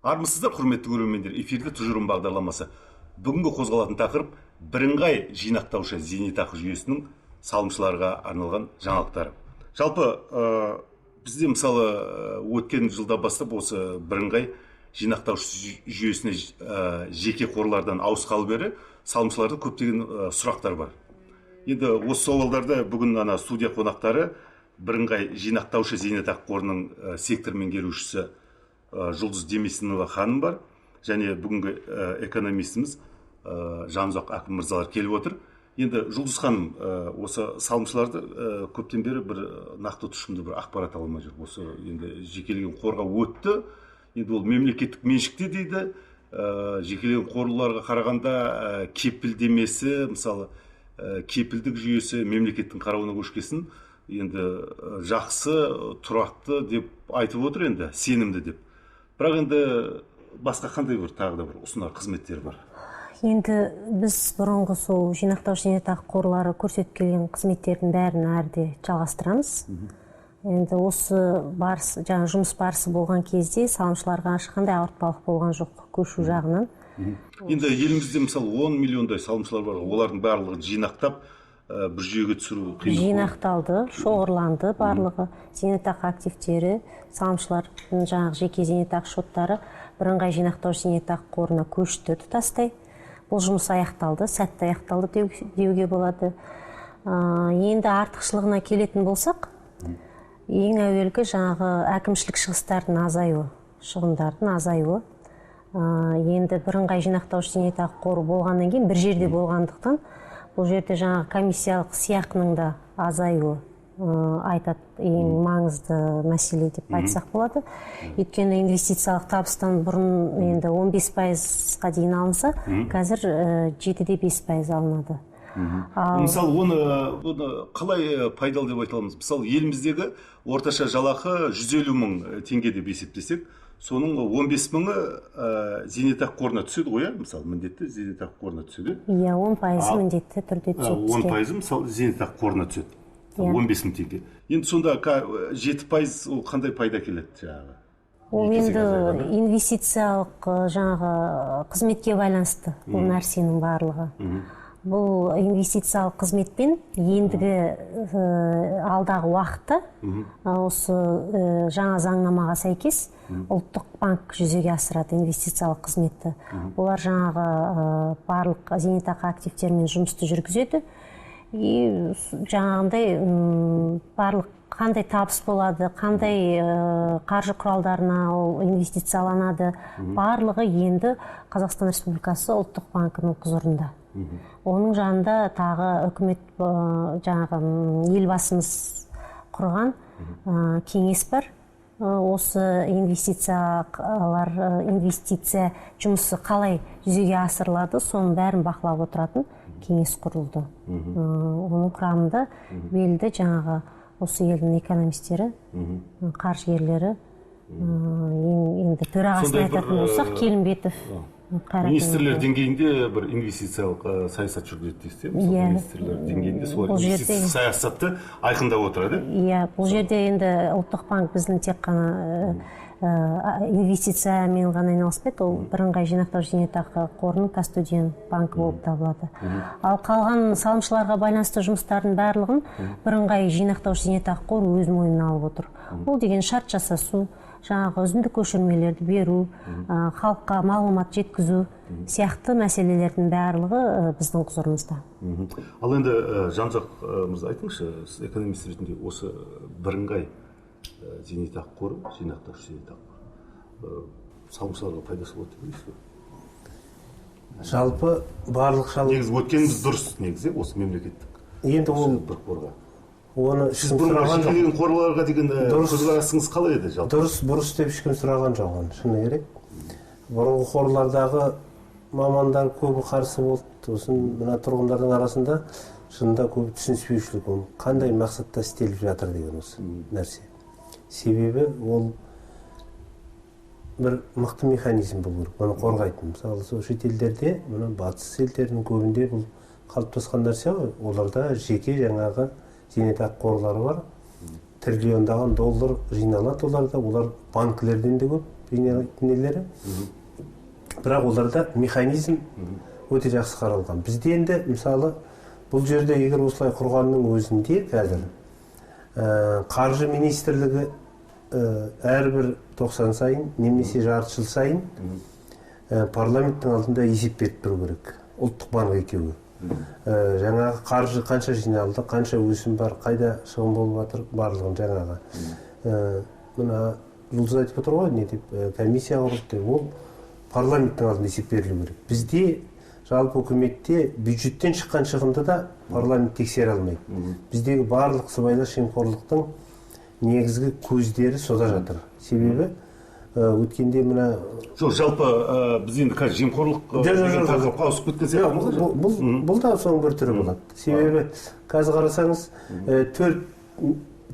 Армысыздар, құрметті көрермендер, эфирде «Тұжырым» бағдарламасы. Бүгінгі қозғалатын тақырып – бірыңғай жинақтаушы зейнетақы жүйесінің салымшыларға арналған жаңалықтары. Жалпы бізде, мысалы, өткен жылда бастап осы бірыңғай жинақтаушы жүйесіне жеке қорлардан ауысқалы бері салымшыларда көптеген сұрақтар бар. Енді осы сауалдарды бүгін ана студия қонақтары: бірыңғай жинақтаушы зейнетақы қорының сектор меңгерушісі Жұлдыз Демесінова ханым бар және бүгінгі экономистіміз Жанұзақ Әкім мырзалар келіп отыр. Енді, Жұлдыз ханым, осы салымшыларды көптен бері бір нақты, тұшымды бір ақпарат ала алмай жүр. Осы енді жекелеген қорға өтті, енді ол мемлекеттік меншікте дейді. Жекелеген қорларға қарағанда кепілдемесі, мысалы, кепілдік жүйесі мемлекеттің қарауына көшкесін, енді жақсы, тұрақты деп айтып отыр, енді сенімді деп. Бірақ енді басқа қандай бір тағы да бір ұсынар қызметтер бар? Енді біз бұрынғы сол жинақтаушы зейнетақы қорлары көрсетіп келген қызметтердің бәрін әрі де жалғастырамыз. Енді осы барыс, жаңа жұмыс барысы болған кезде салымшыларға ешқандай ауыртпалық болған жоқ көшу жағынан. Енді елімізде, мысалы, 10 миллиондай салымшылар бар. Олардың барлығын жинақтап, бір жүйеге түсіру қиын. Жинақталды, шоғырланды барлығы. Зейнетақы активтері, салымшылардың жаңағы жеке зейнетақы шоттары бірыңғай жинақтаушы зейнетақы қорына көшті тұтастай. Бұл жұмыс аяқталды, сәтті аяқталды деуге болады. Енді артықшылығына келетін болсақ, ең әуелгі жаңағы әкімшілік шығыстардың азаюы, шығындардың азаюы. Енді бірыңғай жинақтаушы зейнетақы қоры болғаннан кейін, бір жерде болғандықтан, бұл жерде жаңағы комиссиялық сыйақының да азаюы айтады, ең маңызды мәселе деп айтсақ болады. Өйткені инвестициялық табыстан бұрын енді 15 пайызға дейін алынса, қазір 7,5% алынады. Ал Мысалы, оны қалай пайдалы деп айта аламыз? Мысалы, еліміздегі орташа жалақы 150 мың теңге деп есептесек, соның 15 мыңы зейнетақы қорына түседі ғой, иә? Мысалы, міндетті зейнетақы қорына түседі. Иә, 10%-ы міндетті түрде түседі 10 бізге. пайызы, мысалы, зейнетақы қорына түседі. Иә. 15 мың теңге. Енді сонда 7% ол қандай пайда келеді жаңағы? Ол Екі енді есеге азайғанда. инвестициялық жаңағы қызметке байланысты бұл нәрсенің барлығы. Бұл инвестициялық қызметпен ендігі алдағы уақытта осы жаңа заңнамаға сәйкес Ұлттық банк жүзеге асырады инвестициялық қызметті. Олар жаңағы барлық зейнетақы активтерімен жұмысты жүргізеді и жаңағындай барлық қандай табыс болады, қандай қаржы құралдарына ол инвестицияланады, барлығы енді Қазақстан Республикасы Ұлттық банкінің құзырында. Оның жанында тағы үкімет, жаңағы Елбасымыз құрған кеңес бар. Осы инвестициялар, инвестиция жұмысы қалай жүзеге асырылады, соның бәрін бақылап отыратын кеңес құрылды. Оның құрамында белді жаңағы осы елдің экономистері, қаржыгерлері, ең енді төрағасын Сондай бір, айтатын болсақ, Келімбетов Қайрат Министрлер Өмірбек. деңгейінде бір инвестициялық саясат жүргізеді дейсіз, иә? Мысалы, Иә. министрлер деңгейінде солар Бұл жерде- инвестиция саясатты айқындап отырады. Иә, бұл жерде енді Ұлттық банк біздің тек қана инвестициямен ғана айналыспайды, ол бірыңғай жинақтаушы зейнетақы қорының кастодиан банкі болып табылады. Ал қалған салымшыларға байланысты жұмыстардың барлығын бірыңғай жинақтаушы зейнетақы қоры өз мойнына алып отыр. Ол деген шарт жасасу, жаңағы үзінді көшірмелерді беру, халыққа мағлұмат жеткізу сияқты мәселелердің барлығы біздің құзырымызда. Ал енді Жанұзақ мырза, айтыңызшы, сіз экономист ретінде осы бірыңғай зейнетақы қоры, жинақтаушы зейнетақы қоры салымшыларға пайдасы болады деп ойлайсыз ба? Жалпы барлық Негізі өткеніміз дұрыс негізі, осы мемлекеттік Енді ол бір қорға. Оны Сіз ешкім бұрын сұраған жоқ. жекелеген қорларға деген Дұрыс. көзқарасыңыз қалай еді жалпы? Дұрыс, бұрыс деп ешкім сұраған жоқ оны, шыны керек. Бұрынғы қорлардағы мамандар көбі қарсы болды. Сосын мына тұрғындардың арасында шынында көбі түсініспеушілік, ол қандай мақсатта істеліп жатыр деген осы нәрсе. Себебі ол бір мықты механизм болу керек бұны қорғайтын. Мысалы, сол шетелдерде, мына батыс елдерінің көбінде бұл қалыптасқан нәрсе ғой. Оларда жеке жаңағы зейнетақы қорлары бар, триллиондаған доллар жиналады оларда. Олар банкілерден де көп. нелері. Бірақ оларда механизм өте жақсы қаралған. Бізде енді мысалы бұл жерде егер осылай құрғанның өзінде қазір қаржы министрлігі әрбір 90 сайын немесе жарты жыл сайын парламенттің алдында есеп беріп тұру керек. Ұлттық банк екеуі. Жаңағы қаржы қанша жиналды, қанша өсім бар, қайда шығын болып жатыр, барлығын жаңағы. Мына Жұлдыз айтып отыр ғой, не деп, комиссия құрылды деп, ол парламенттің алдында есеп берілу керек. Бізде жалпы үкіметте бюджеттен шыққан шығынды да парламент тексере алмайды. Біздегі барлық сыбайлас жемқорлықтың негізгі көздері сода жатыр. Себебі өткенде мына жоқ, жалпы біз енді қазір жемқорлық тақырыпқа ауысып кеткен сияқтымыз. Бұл да соның бір түрі болады. Себебі қазір қарасаңыз 4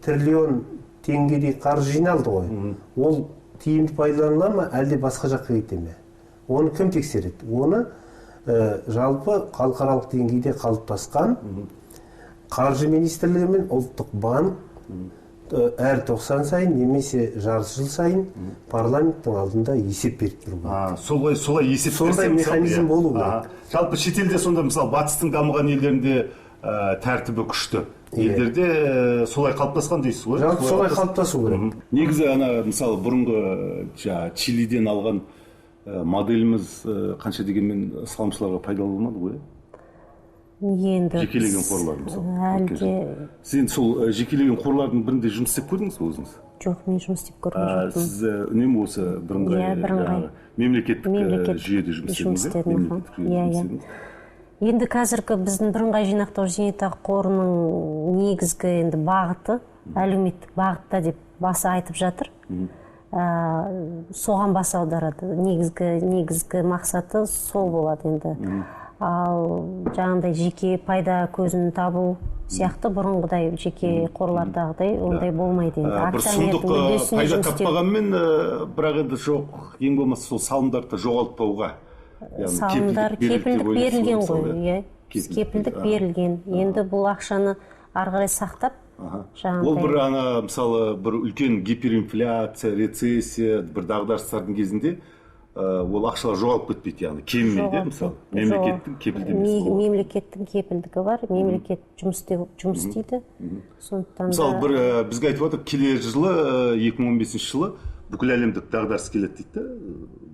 триллион теңгедей қаржы жиналды ғой. Ол тиімді пайдаланыла ма, әлде басқа жаққа кете ме? Оны кім тексереді? Оны жалпы халықаралық деңгейде қалыптасқан қаржы министрлігі мен ұлттық банк әр 90 сайын немесе жарты жыл сайын парламенттің алдында есеп беріп тұру керек. Солай есеп сондай механизм болу керек. Жалпы шетелде сонда мысалы батыстың дамыған елдерінде тәртібі күшті. Елдерде солай қалыптасқан дейсіз ғой? Жалпы солай қалыптасу керек. Негізі ана мысалы бұрынғы Чилиден алған моделіміз қанша дегенмен салымшыларға пайдалы болмады ғой? Енді жекелеген қорлар мысалы. Сіз енді сол жекелеген қорлардың бірінде жұмыс істеп көрдіңіз бе өзіңіз? Жоқ, мен жұмыс істеп көрген жоқпын. Сіз үнемі осы бірыңғай мемлекеттік жүйеде жұмыс істедіңіз? Иә. Енді қазіргі біздің бірыңғай жинақтаушы зейнетақы қорының негізгі енді бағыты әлеуметтік бағытта деп баса айтып жатыр. Соған баса аударады. Негізгі мақсаты сол болады енді. Ал жаңағыдай жеке пайда көзін табу сияқты бұрынғыдай жеке қорлардағыдай ондай болмайды енді. Бір сұмдық пайда таппағанмен, бірақ енді жоқ, ең болмаса сол салымдарды жоғалтпауға. Салымдар кепілдік берілген ғой, иә. Кепілдік берілген. Енді бұл ақшаны ары қарай сақтап, ол бір ана мысалы бір үлкен гиперинфляция, рецессия, бір дағдарыстардың кезінде ол ақшалар жоғалып кетпейді, яғни кемімейді, мысалы мемлекеттің кепілдемесі болады. Мемлекеттің кепілдігі бар, мемлекет жұмыс істейді. Сондықтан мысалы бір бізге айтып отыр, келер жылы 2015 жылы бүкіл әлемдік дағдарыс келеді дейді,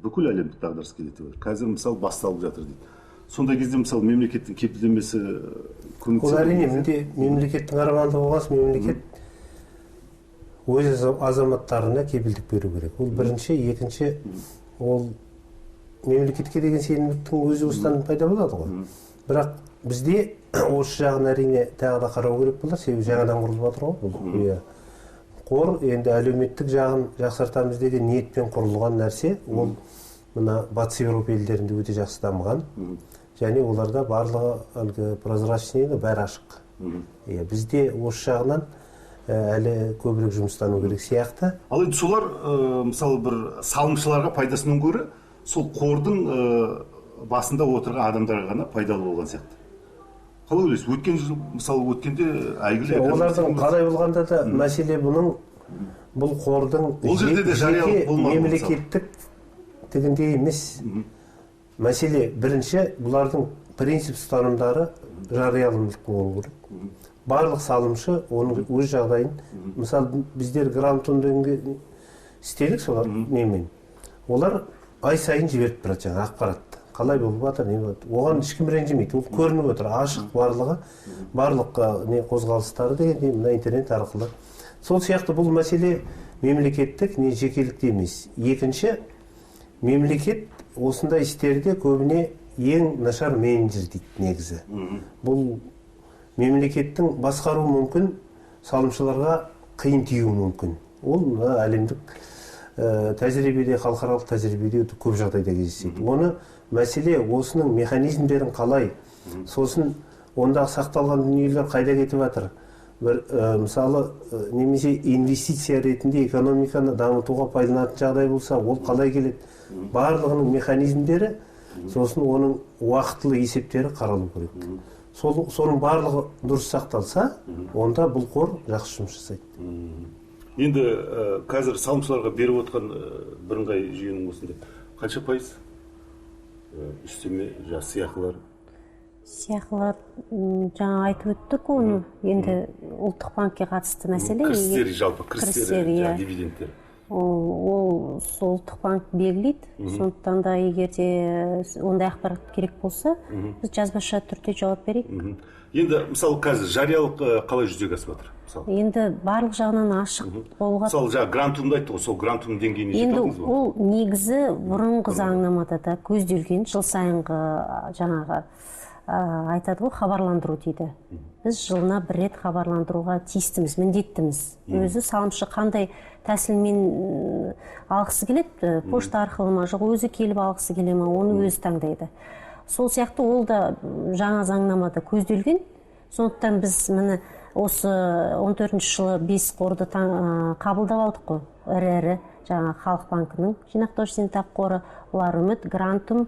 бүкіл әлемдік дағдарыс келеді. Қазір мысалы басталып жатыр дейді. Сондай кезде мысалы мемлекеттің кепілдемесі көмектеседі. Ол әрине мемлекеттің қарамағында болған соң мемлекет өз азаматтарына кепілдік беру керек. Ол бірінші, екінші, ол мемлекетке деген сенімдіктің өзі осыдан пайда болады ғой. Бірақ бізде осы жағын әрине тағы да қарау керек болар, себебі жаңадан құрылып жатыр ғой бұл. Қор енді әлеуметтік жағын жақсартамыз деген ниетпен құрылған нәрсе, ол мына Батыс Еуропа елдерінде өте жақсы дамыған. Және оларда барлығы әлгі прозрачный, бәрі ашық. Бізде осы жағынан әлі көбірек жұмыстану керек сияқты. Ал енді солар мысалы бір салымшыларға пайдасынан гөрі сол қордың басында отырған адамдарға ғана пайдалы болған сияқты. Қалай ойлайсыз? Өткен жыл мысалы өткенде әйгілі олардың қалай болғанда да мәселе бұның бұл қордың жеке мемлекеттік тігінде емес. Мәселе бірінші бұлардың принцип ұстанымдары жарияланып болу керек. Барлық салымшы оның өз жағдайын, мысалы біздер грантон дегенге істедік солар немен. Олар ай сайын жіберіп тұрады жаңа ақпаратты. Қалай болып жатыр, не болады. Оған ешкім ренжімейді. Ол көрініп отыр, ашық барлығы, барлық не қозғалыстары дегенде мына интернет арқылы. Сол сияқты бұл мәселе мемлекеттік не жекелікте емес. Екінші, мемлекет осындай істерде көбіне ең нашар менеджер дейді негізі. Бұл мемлекеттің басқару мүмкін, салымшыларға қиын тиюі мүмкін. Ол мына әлемдік тәжірибеде, халықаралық тәжірибеде өте көп жағдайда кездеседі. Оны мәселе осының механизмдерін қалай, сосын ондағы сақталған дүниелер қайда кетіп жатыр. Бір мысалы немесе инвестиция ретінде экономиканы дамытуға пайдаланатын жағдай болса, ол қалай келеді? Барлығының механизмдері, сосын оның уақытылы есептері қаралу керек. Соның барлығы дұрыс сақталса, онда бұл қор жақсы жұмыс жасайды. Енді қазір салымшыларға беріп отқан бірыңғай жүйенің осындай қанша пайыз үстеме жаңағы сыйақылар? Сыйақылар, жаңа айтып өттік оны. Енді ұлттық банкке қатысты мәселе. Кірістері, жалпы кірістері, иә. Дивидендтер. Ол сол ұлттық банк белгілейді. Сондықтан да егер де ондай ақпарат керек болса, біз жазбаша түрде жауап берейік. Енді мысалы қазір жариялық қалай жүзеге асып жатыр? Мысалы. Енді барлық жағынан ашық болуға. Мысалы, жаңа грантумды айтты ғой, сол грантум деңгейіне жете Енді алдыңыз ба? ол негізі бұрынғы заңнамада да көзделген, жыл сайынғы жаңағы айтады ғой, хабарландыру дейді. Біз жылына бір рет хабарландыруға тиістіміз, міндеттіміз. Өзі салымшы қандай тәсілмен алғысы келеді, пошта арқылы ма, жоқ өзі келіп алғысы келе ма, оны өзі таңдайды. Сол сияқты ол да жаңа заңнамада көзделген. Сондықтан біз міне осы 14 жылы 5 қорды қабылдап алдық қой. Ірі-ірі жаңа Халық банкінің жинақтаушы зейнетақы қоры, Ұлар Үміт, Грантум.